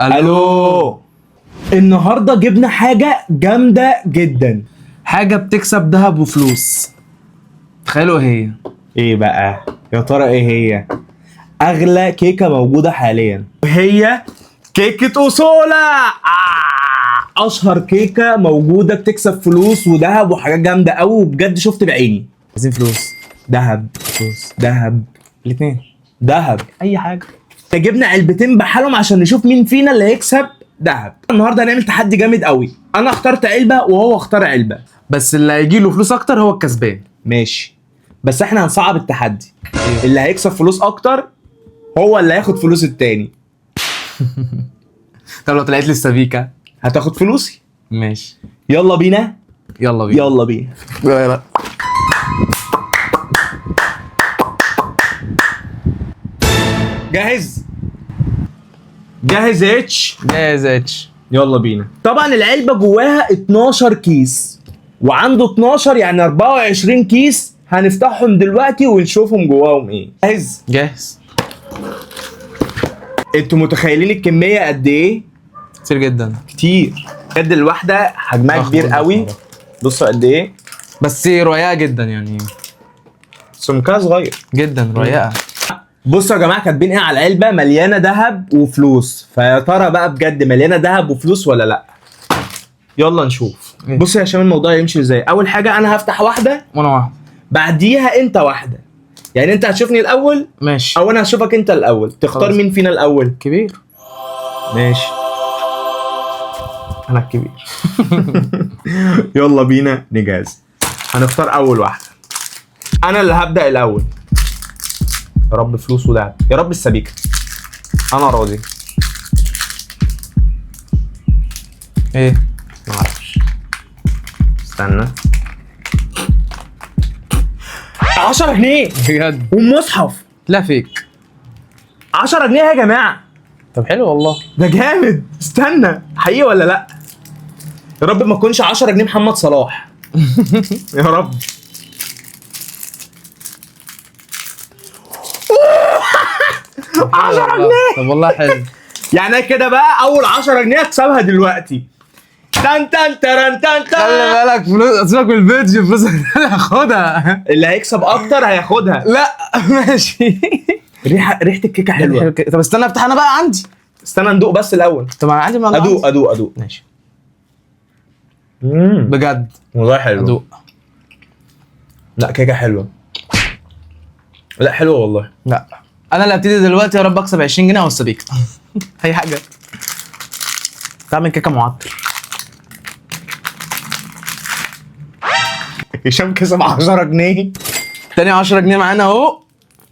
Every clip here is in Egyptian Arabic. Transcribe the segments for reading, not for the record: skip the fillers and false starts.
الو. النهارده جبنا حاجة جامدة جدا، حاجة بتكسب ذهب وفلوس. تخيلوا ايه هي؟ ايه بقى يا ترى؟ ايه هي؟ اغلى كيكة موجودة حاليا وهي كيكة اوسولا. اشهر كيكة موجودة، بتكسب فلوس وذهب وحاجات جامدة قوي، وبجد شفت بعيني. عايزين فلوس. ذهب، فلوس، ذهب، الاثنين، ذهب، اي حاجة. جبنا علبتين بحالهم عشان نشوف مين فينا اللي هيكسب ذهب. النهارده هنعمل تحدي جامد قوي، انا اخترت علبة وهو اختار علبة، بس اللي هيجي له فلوس اكتر هو الكسبان. ماشي، بس احنا هنصعب التحدي. اللي هيكسب فلوس اكتر هو اللي هياخد فلوس التاني. طب لو طلعت لي السبيكه؟ هتاخد فلوسي. ماشي، يلا بينا. يلا بينا. يلا بينا. يلا. جاهز؟ جاهز يا اتش؟ جاهز يا اتش. يلا بينا. طبعا العلبة جواها 12 كيس، وعنده 12 يعني 24 كيس، هنفتحهم دلوقتي ونشوفهم جواهم ايه. جاهز؟ جاهز. انتوا متخيلين الكمية قد ايه؟ كتير جدا. كتير بجد. الواحدة حجمها ضخم، كبير ضخم، قوي. ضخم. بصوا قد ايه، بس رقيقه جدا يعني، سمكها صغير جدا رقيقه. بصوا يا جماعة، كاتبين ايه على العلبة؟ مليانة ذهب وفلوس. فيا ترى بقى بجد مليانة ذهب وفلوس ولا لا؟ يلا نشوف. إيه؟ بصوا يا هشام الموضوع يمشي ازاي. اول حاجة انا هفتح واحدة، وانا واحدة، بعديها انت واحدة. يعني انت هتشوفني الاول ماشي، او انا هشوفك انت الاول. تختار خلاص. مين فينا الاول؟ كبير. ماشي، انا الكبير. يلا بينا نجهز. هنختار اول واحدة. انا اللي هبدا الاول. يا رب فلوس ودهب، يا رب السبيكه، انا راضي. ايه؟ معرفش، استنى. 10 جنيه بجد؟ والمصحف. لا فيك. 10 جنيه يا جماعة. طب حلو والله، ده جامد. استنى، حقيقي ولا لا؟ يا رب ما تكونش 10 جنيه محمد صلاح. يا رب. 10 جنيه. طب والله حلو. يعني كده بقى اول 10 جنيه اكسبها دلوقتي. تن تن ترن تن تن. خلي بالك، فلوس سيبك من الفيديو، فلوس هاخدها. اللي هيكسب اكتر هياخدها. لا ماشي. ريحه الكيكه حلوة. طب استنى افتح انا بقى عندي. استنى ندوق بس الاول. طب انا عندي ما ادوق ادوق ادوق. ماشي. بجد والله حلو. ادوق. لا كيكة حلوة. لا حلوة والله. لا انا اللي هبتدي دلوقتي. يا رب اكسب 20 جنيه او السبيكه. اي حاجة. طعم الكيكه معطر. هشام كسب 10 جنيه. تاني 10 جنيه معانا اهو.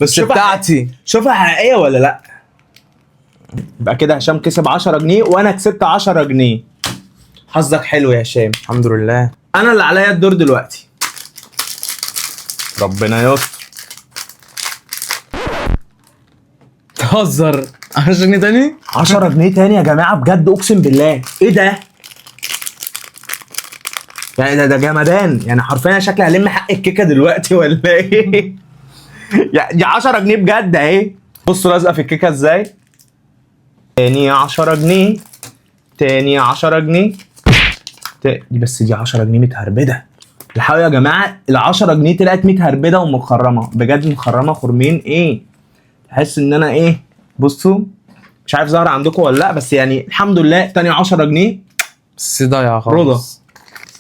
بس شوفها، بتاعتي. شوفها حقيقية ولا لا؟ يبقى كده هشام كسب 10 جنيه وانا كسبت 10 جنيه. حظك حلو يا هشام. الحمد لله. انا اللي عليا الدور دلوقتي. ربنا يستر. تهزر؟ 10 جنيه تاني؟ 10 جنيه تاني يا جماعة، بجد اقسم بالله. ايه ده؟ يعني ده جمدان يعني، حرفيا انا شكلي هلم حق الكيكه دلوقتي ولا ايه؟ يعني دي 10 جنيه بجد اهي. بصوا لازقه في الكيكه ازاي. تاني 10 جنيه، تاني 10 جنيه، دي بس دي 10 جنيه متهربده. الحقوا يا جماعة، ال 10 جنيه طلعت متهربده ومخرمه، بجد مخرمة خرمين. ايه؟ تحس ان انا ايه؟ بصوا مش عارف ظهر عندكم ولا لا، بس يعني الحمد لله تاني 10 جنيه. بس ضايعة خالص. رضا،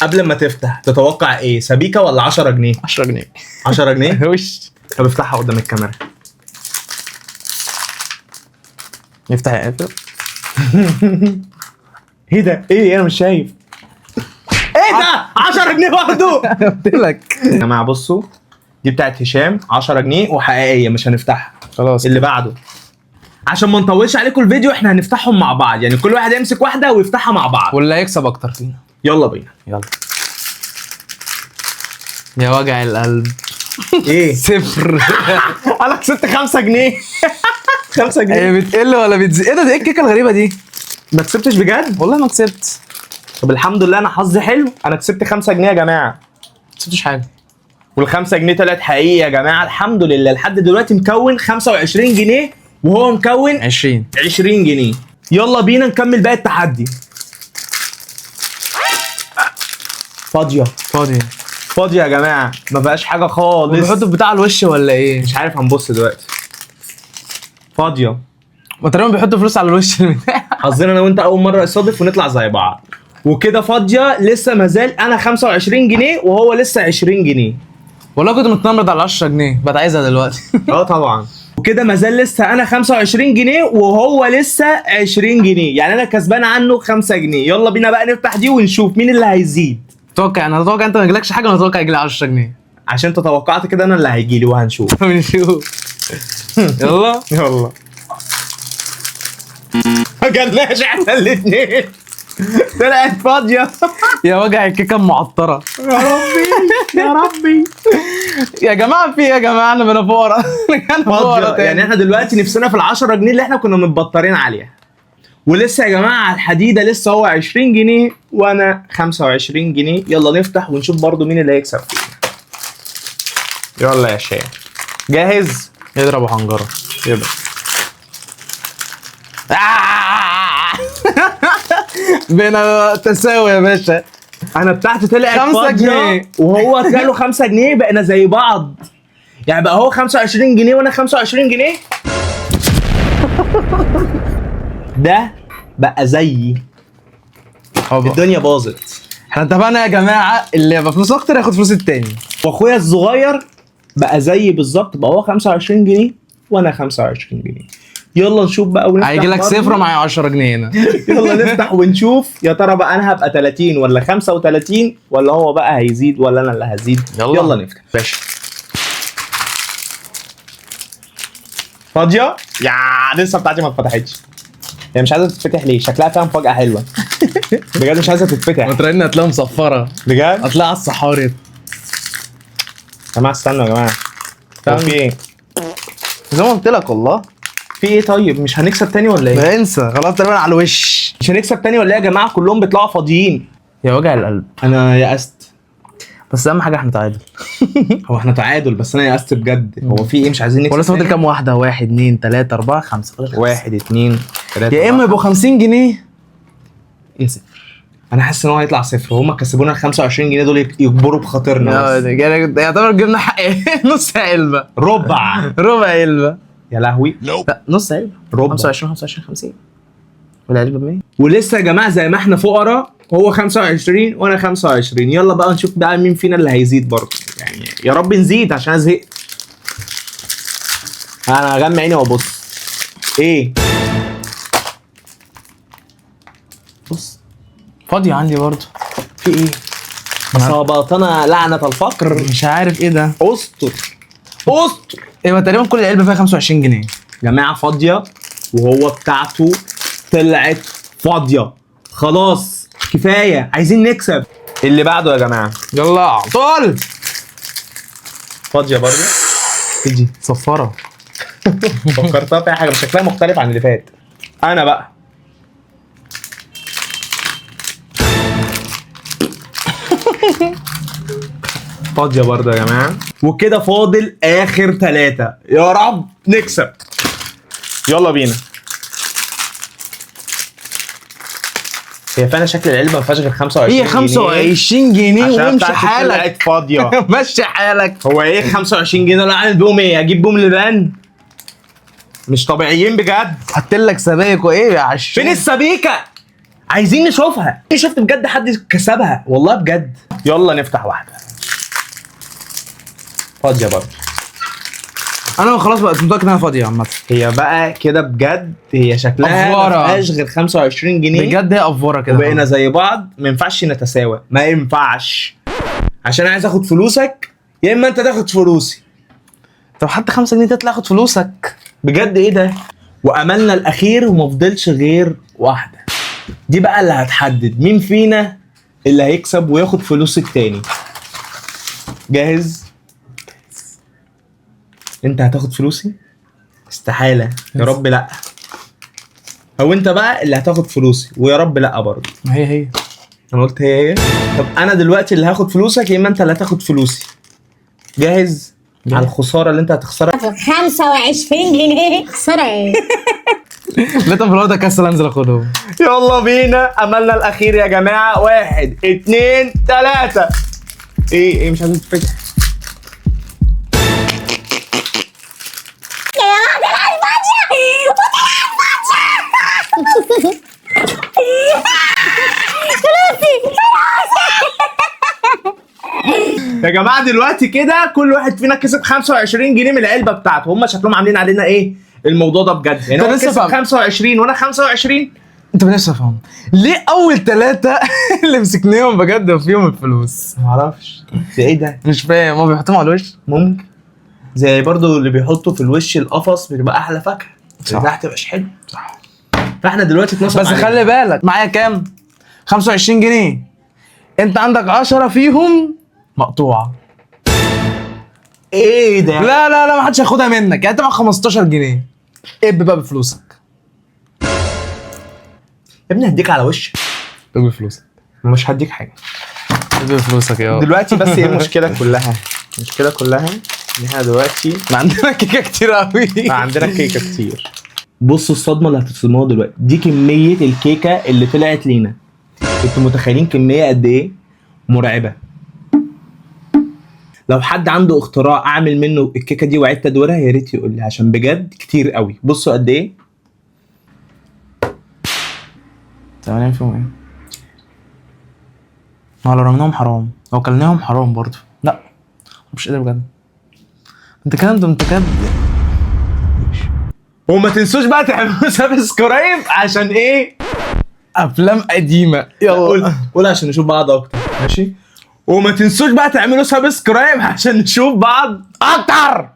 قبل ما تفتح تتوقع ايه؟ سبيكه ولا 10 جنيه؟ 10 جنيه. 10 جنيه؟ وش. طب افتحها قدام الكاميرا. يفتح يقفل. ايه ده؟ ايه؟ انا مش شايف. ايه ده؟ 10 جنيه برضه. قلت لك. يا جماعة بصوا، دي بتاعت هشام 10 جنيه وحقيقيه، مش هنفتحها. خلاص. اللي بعده، عشان ما نطولش عليكم الفيديو احنا هنفتحهم مع بعض، يعني كل واحد يمسك واحدة ويفتحها مع بعض. واللي هيكسب اكتر فينا. يلا بينا. يلا. يا وجع القلب. ايه؟ صفر. انا كسبت 5 جنيه. 5 جنيه. هي بتقل ولا بتزيد؟ ايه ده؟ دي ايه الكيكه الغريبة دي؟ ما كسبتش بجد؟ والله ما كسبت. طب الحمد لله انا حظي حلو، انا كسبت 5 جنيه يا جماعة. ما كسبتش حاجة. وال5 جنيه طلعت حقيقي يا جماعة، الحمد لله. لحد دلوقتي مكون 25 جنيه وهو مكون 20. 20 جنيه. يلا بينا نكمل باقي التحدي. فاضية فاضية فاضية يا جماعة، ما فيهاش حاجة خالص. بيحطوا بتاع الوش ولا ايه؟ مش عارف، هنبص دلوقتي. فاضية. ما تقريبا بيحطوا فلوس على الوش البتاع. حظنا انا وانت اول مرة يصادف ونطلع زي بعض. وكده فاضية لسه، ما زال انا 25 جنيه وهو لسه 20 جنيه. والله كنت متنمرد على 10 جنيه، بقت عايزها دلوقتي. اه طبعا. وكده ما زال لسه انا 25 جنيه وهو لسه 20 جنيه، يعني انا كسبان عنه 5 جنيه. يلا بينا بقى نفتح دي ونشوف مين اللي هيزيد. اتوقع، انا اتوقع انت ما يجيلكش حاجة، انا اتوقع يجيلي 10 جنيه. عشان انت توقعت كده انا اللي هيجيلي، وهنشوف. بنشوف. يلا يلا. ما جالناش احنا الاثنين، طلعت فاضية. يا وجع الكيكه المعطره. يا ربي يا ربي. يا جماعة في ايه يا جماعة؟ انا بنا فقراء. انا فقراء فاضية. يعني تاني. احنا دلوقتي نفسنا في ال 10 جنيه اللي احنا كنا متبطرين عليها. ولسه يا جماعة على الحديدة لسه هو 20 جنيه وانا 25 جنيه. يلا نفتح ونشوف برضو مين اللي هيكسب فينا. يلا يا شيخ، جاهز؟ يضرب حنجره. يلا. بينا تساوي يا باشا. انا بتاعتي طلعت 5 فاضية جنيه. وهو طلع له 5 جنيه، بقينا زي بعض. يعني بقى هو 25 جنيه وانا 25 جنيه. ده بقى زيي. الدنيا باظت. احنا اتفقنا يا جماعة، اللي يبقى فلوس اكتر ياخد فلوس التاني. واخويا الصغير بقى زيي بالظبط، بقى هو 25 جنيه وانا 25 جنيه. يلا نشوف بقى ونفتح. هيجي لك برضه. صفر ومعايا 10 جنيه هنا. يلا نفتح ونشوف يا ترى بقى انا هبقى 30 ولا 35، ولا هو بقى هيزيد ولا انا اللي هزيد. يلا. يلا نفتح باشا. فاضية؟ يا لسه بتاعتي ما اتفتحتش. هي مش عايزة تتفتح ليه؟ شكلها فيها مفاجأة حلوة. بجد مش عايزة تتفتح. ما ترن هتلاقيها مصفره. بجد؟ هتلاقيها على الصحاري. يا جماعة استنوا يا جماعة. هو في ايه؟ زي ما قلت لك والله. في ايه طيب؟ مش هنكسب تاني ولا ايه؟ ما انسى خلاص، تقريبا على الوش. مش هنكسب تاني ولا ايه يا جماعة؟ كلهم بيطلعوا فاضيين. يا وجع القلب. انا يأست. بس اهم حاجة احنا تعادل. هو احنا تعادل، بس انا يأست بجد. هو في ايه؟ مش عايزين نكسب ولسه فاضل تاني؟ كام واحدة؟ 1 2 3 4 5. فاضل 5. 1 2 3. يا اما يبقوا 50 جنيه يا صفر. انا حاسس ان هو هيطلع صفر. هما كسبونا ال 25 جنيه دول يكبروا بخاطرنا بس. يعتبر جبنا حق نص علبة. ربع. ربع علبة. يا لهوي. لا نص علبة. ربع. 25 25 50. والعلبه ب 100. ولسه يا جماعة زي ما احنا فقراء، هو 25 وانا 25. يلا بقى نشوف بقى مين فينا اللي هيزيد برضه. يعني يا رب نزيد عشان انا زهقت. انا هغمي عيني وابص. ايه؟ بص فاضية عندي برضه. في ايه؟ اصابتنا لعنه الفقر. مش عارف ايه ده. استر استر. ايوه تقريبا كل علبة فيها 25 جنيه. جماعة فاضية وهو بتاعته طلعت فاضية. خلاص كفاية، عايزين نكسب. اللي بعده يا جماعة. يلا طول. فاضية برضه. ايه دي؟ صفارة. فكرتها فيها حاجة بس شكلها مختلف عن اللي فات. انا بقى فاضية برضه يا جماعة. وكده فاضل اخر 3. يا رب نكسب. يلا بينا. هي فعلا شكل العلبة ما فيهاش غير 25 هي 25 جنيه عشان وامشي بتاعتي حالك. طلعت فاضية. مشي حالك. هو ايه 25 جنيه دول؟ اعمل بيهم ايه؟ اجيب بيهم لبان؟ مش طبيعيين بجد. حط لك سبايك وايه يا عشان. فين السبيكه؟ عايزين نشوفها. شفت بجد حد كسبها والله بجد. يلا نفتح واحدة فاضية برضه. انا خلاص بقت متاكد انها فاضية عامة. هي بقى كده بجد هي شكلها ما أفورة. فيهاش غير 25 جنيه بجد هي افوره كده. وبقينا زي بعض. ما ينفعش نتساوى، ما ينفعش. عشان عايز اخد فلوسك يا اما انت تاخد فلوسي. طب حتى 5 جنيه تطلع اخد فلوسك بجد ايه ده؟ واملنا الاخير وما فضلش غير واحدة. دي بقى اللي هتحدد مين فينا اللي هيكسب وياخد فلوس التاني. جاهز؟ انت هتاخد فلوسي؟ استحالة يا رب لا. او انت بقى اللي هتاخد فلوسي ويا رب لا برضه. ما هي هي. انا قلت هي هي. طب انا دلوقتي اللي هاخد فلوسك يا اما انت اللي هتاخد فلوسي. جاهز؟ على الخسارة اللي انت هتخسرها. 25 جنيه خسارة ايه؟ لا طب الوضع كسل انزل اخدهم. يلا بينا، املنا الاخير يا جماعة. 1 2 3. ايه مش عايز تتفتح. يا جماعة دلوقتي كده كل واحد فينا كسب 25 جنيه من العلبة بتاعته. هم شكلهم عاملين علينا ايه الموضوع ده بجد يعني. هو كسب 25 وانا 25. انت نفسي افهم ليه اول 3 اللي مسكناهم بجد فيهم الفلوس؟ معرفش ده ايه ده، مش فاهم. هو بيحطوهم على الوش؟ ممكن زي برضو اللي بيحطوا في الوش القفص بتبقى احلى فاكهة، اللي تحت مش حلو. صح. فاحنا دلوقتي اتنصب بس خلي بالك معايا كام؟ 25 جنيه، انت عندك 10 فيهم مقطوعة. ايه ده؟ لا لا لا ما حدش هياخدها منك، يعني انت معاك 15 جنيه. اب بقى بفلوسك يا ابني، هديك على وشك. اب بفلوسك. مش هديك حاجة اب بفلوسك يا دلوقتي. بس ايه المشكلة كلها؟ المشكلة كلها ان احنا دلوقتي ما عندنا كيكة كتير قوي. ما عندنا كيكة كتير. بصوا الصدمة اللي هتتصدموها دلوقتي دي، كمية الكيكه اللي طلعت لينا. انتوا متخيلين كمية قد ايه؟ مرعبة. لو حد عنده اختراع اعمل منه الكيكه دي وعيد تدويرها يا ريت يقول لي، عشان بجد كتير قوي. بصوا قد ايه. تمام فيهم ايه؟ ما لو رميناهم حرام، لو كلناهم حرام برضه. لا مش قادر بجد. انت كده انت كده. وما تنسوش بقى تعملوا subscribe عشان ايه؟ افلام قديمة. يلا قول عشان نشوف بعض اكتر. ماشي. وما تنسوش بقى تعملوا subscribe عشان نشوف بعض اكتر.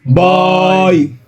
bye.